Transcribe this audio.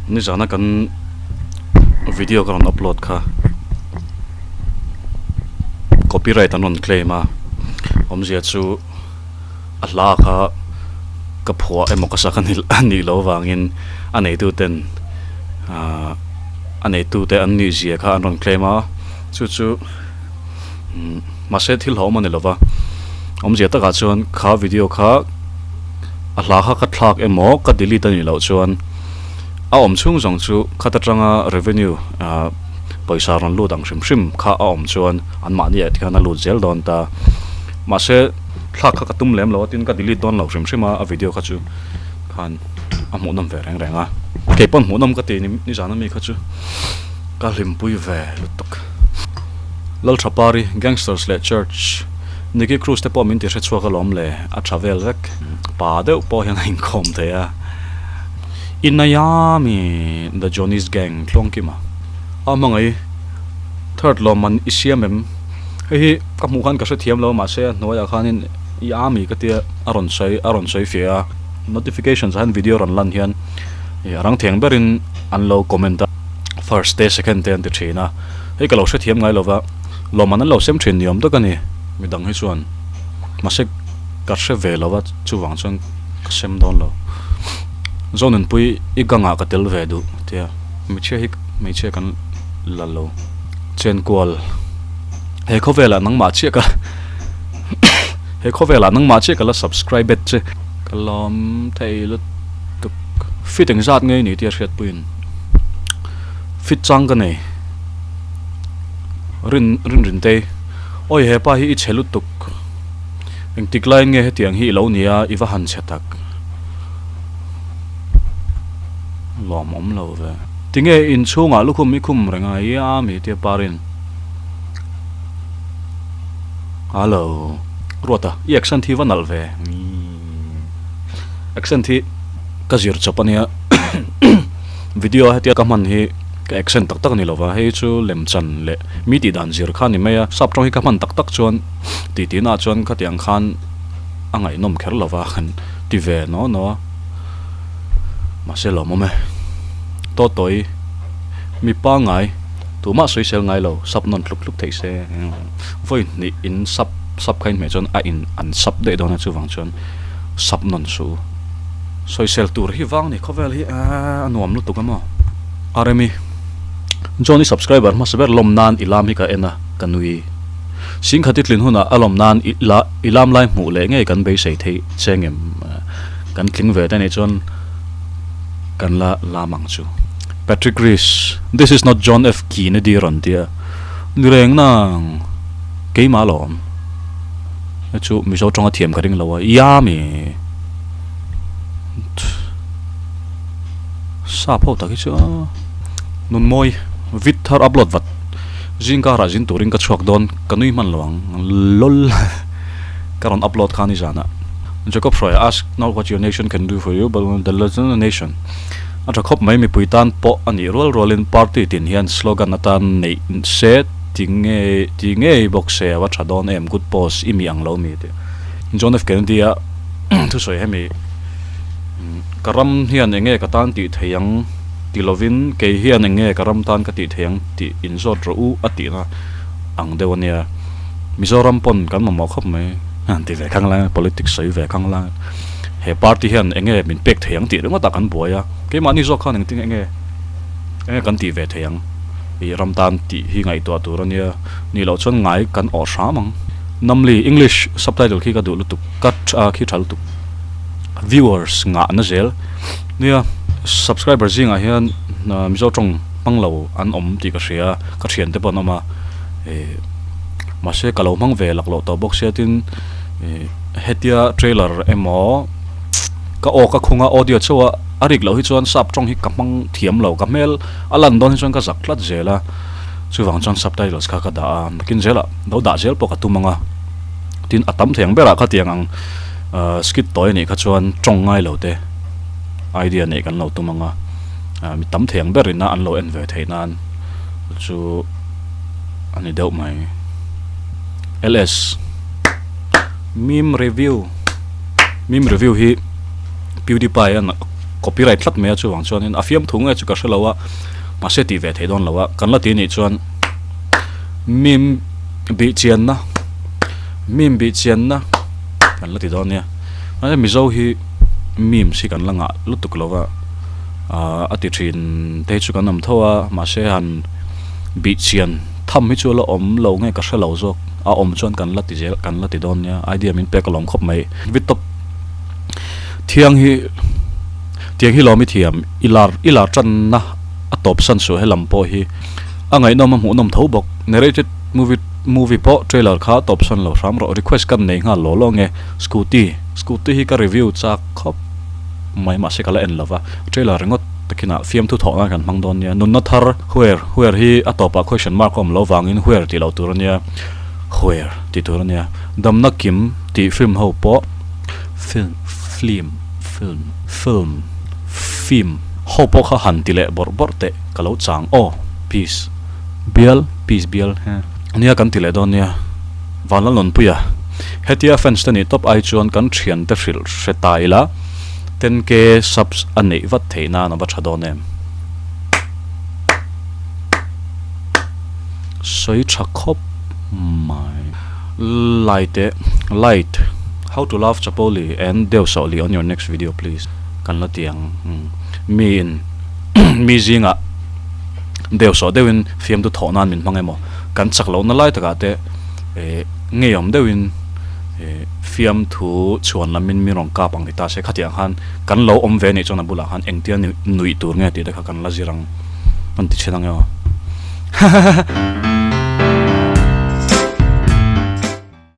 Nizana kan video ka rawn upload kha copyright an rawn claim a, awmzia chu a hla kha ka phuah emaw ka sak a nih loh avangin a neitu ten ahh a neitu te an nih zia kha an rawn claim a, chu chu mahse thil hlauhawm a ni lova, awmzia takah chuan kha video kha a hla kha ka thlak emaw ka delete a nih loh chuan a awm chhung zawng chu khat atanga revenue ah pawisa rawn lut ang hrim hrim kha a awm chuan anmahni ah te khan a lut zel dawn ta mahse thlak kha ka tum lem lo a tin ka delete dawn lo hrim hrim a a video kha chu khan a hmuhnawm ve reng reng a keipawn hmuhnawm ka ti nizan ami kha chu ka hlimpui ve lutuk. Lalthapari gangsters leh church Nicky Cruz te pawh min ti hre chhuak alawm le, a tha vel vek. Pa deuh pawh hian a inkhawm thei a. Inayami The Johnny's Gang tluangkima a hmangaih third lawmman i siam em? Hei hi ka hmuh khan ka hrethiam lo mahse a hnuaiah khanin i ami ka tia a rawn sawi a rawn sawi fiah a. Notifications ah hian video rawn lan hian a rang theng berin an lo comment a, first te second te an ti thin a. Hei ka lo hrethiam ngai lova, lawmman an lo sem thin ni awm tak a ni, midang hi chuan mahse ka hre ve lova chuvang chuan ka sem dawn lo. Zonunpui i gang ah ka tel ve duh tia hmeichhia hi hmeichhia kan la lo chenkual he khawvelah nangmah chiah ka he khawvelah nangmah chiah ka la subscribed che ka lawm thei lutuk fit engzat nge i ni tia hriatpuiin. Fit chang ka nei. Rin rin rin te awi hepa hi i chhe lutuk. Engtik laiin nge hetiang hi i lo nia i va han chhe tak. Lawm awm lo ve. Tinge inchhungah lukhum i khum reng a i a mi tia parin. Hallo. Ruata i accent hi va nalh ve. Accent hi ka zir chawp ania. Video hetia ka hman hi ka accent tak tak a ni lova, hei chu lemchan leh mi tih dan zir kha a ni mai a, sap tawng hi ka hman tak tak chuan tih tihna ah chuan khatiang khan a ngaihnawm kher lova kan ti ve naw naw a, mahse lawmawm e. Tawtawi mi pangngai tumah sawisel ngai lo sap nawn tlup tlup theih se vawi hnih in sap sap kha in hmeh chuan a in an sap daih dawn a chuvang chuan sap nawn suh u. Sawisel tur hi vang ni khawvel hi a nuam lutuk a maw. Rmi John i subscriber hmasa ber lawm nan i lam hi ka en a ka nui. Singkhat i tlin hunah a lawm nan i la i lam lai hmuh leh ngei kan beisei theih che ngem kan tling ve te nih chuan kan la lam ang chu. Patrick Reese This is not John F Kennedy rawn tia ni reng nang keimah lawm chu Mizo tawnga thiam ka ring lo a yummy. Sap ho tak hi chu a nun mawi vid thar upload vat zing karah zin turin ka chhuak dawn ka nui hman lo ang lol ka rawn upload kha ni zanah Jacob Hruai ask not what your nation can do for you but what the nation a tha khawp mai mipui tan pawh a nih rual rualin party tin hian slogan atan neih se ti ngei ti ngei bawk se a va tha dawn em good post i mi ang lo mi tih John F Kennedy a Thusawi hemi ka ram hian eng nge ka tan tih thei ang ti lovin kei hian eng nge ka ram tan ka tih thei ang tih inzawt rawh u a tihna ang deuh a nia. Mizoram pawn kan mamawh khawp mai an ti ve khang lai a, politics sawi ve khang lai a. He party hian eng nge min pek thei ang tih ringawtah kan buai a, keimahni zawk khan engtin eng nge eng nge kan tih ve thei ang i ram tan tih hi ngaihtuah tur a nia, nih loh chuan ngai kan awh hram ang. Namli English subtitle khi ka duh lutuk. Ka tha khi tha lutuk viewers ngah na zel nia subscriber zingah hian Mizo tawng hmang lo an awm tih ka hria ka thian te pawh an awm a ih mahse ka lo hmang ve laklawh tawh bawk sia tin ih hetia trailer emaw ka aw ka khung a audio chauh a a rik loh hi chuan sap tawng hi ka hmang thiam lo ka hmel a lan dawn hi chuan ka zak tlat zel a chuvang chuan subtitles kha ka dah a nakin zelah lo dah zel pawh ka tum ang a. Tin, a tam thei ang berah khatiang ang skit tawi anih kha chuan tawng ngai lo te idea neih kan lo tum ang a, mi tam thei ang ber ina an lo en ve theih nan chu a ni deuh mai. LS Meme Review Meme Review hi PewDiePie an. copyright tlat mai a chuvang chuanin a fiamthu nge chu ka hre lo a mahse tih ve thei dawn lo a kan la ti nih chuan mim bih chianna mim bih chianna kan la ti dawn nia mahse mizo hi memes hi kan la ngah lutuk lo va ah a ti thin te hi chu kan awm tho a mahse han bih chian tham hi chu a la awm lo nge ka hre lo zawk a awm chuan kan la ti zel kan la ti dawn nia idea min pek alawm khawp mai vitawp Thiang hi tiang hi lawm i thiam i lar i lar tanna a tawp san suh helam pawh hi a ngaihnawm a hmuhnawm tho bawk narrated movie movie pawh trailer kha tawp san lo hram rawh request kan nei nghal law law nge scooty scooty hi ka review chak khawp mai mahse ka la en lova trailer ringawt takinah fiamthu thawh nan kan hmang dawn nia nunna thar where where hi a tawpah question mark a awm lo vangin where tih loh tur ania where tih tur ania damna kim tih film ho pawh Film, film, film, film, film ho pawh kha han ti leh bawrh bawrh teh ka lo chang aw peace bial peace bial he nia kan ti leh dawn nia Vanlalnunpuia hetia fans te nih tawp ai chuan kan thian te hrilh hre ta ila 10k subs a neih vat theih nan a va tha dawn em sawi tha khawp mai. Light eh light how to love chapoli and deu sawh li on your next video please kan la ti ang mi in mi zingah deu sawh deuhin fiamtu thawh nan min hmang emaw kan chak lohna lai takah te eh ngeiawm deuhin eh fiamthu chhuan lamin mi rawn kap ang ti ta se khatiang khan kan lo awm ve anih chuan a bulah khan engtia nuih tur nge tih te kha kan la zir ang an ti thin ang emaw.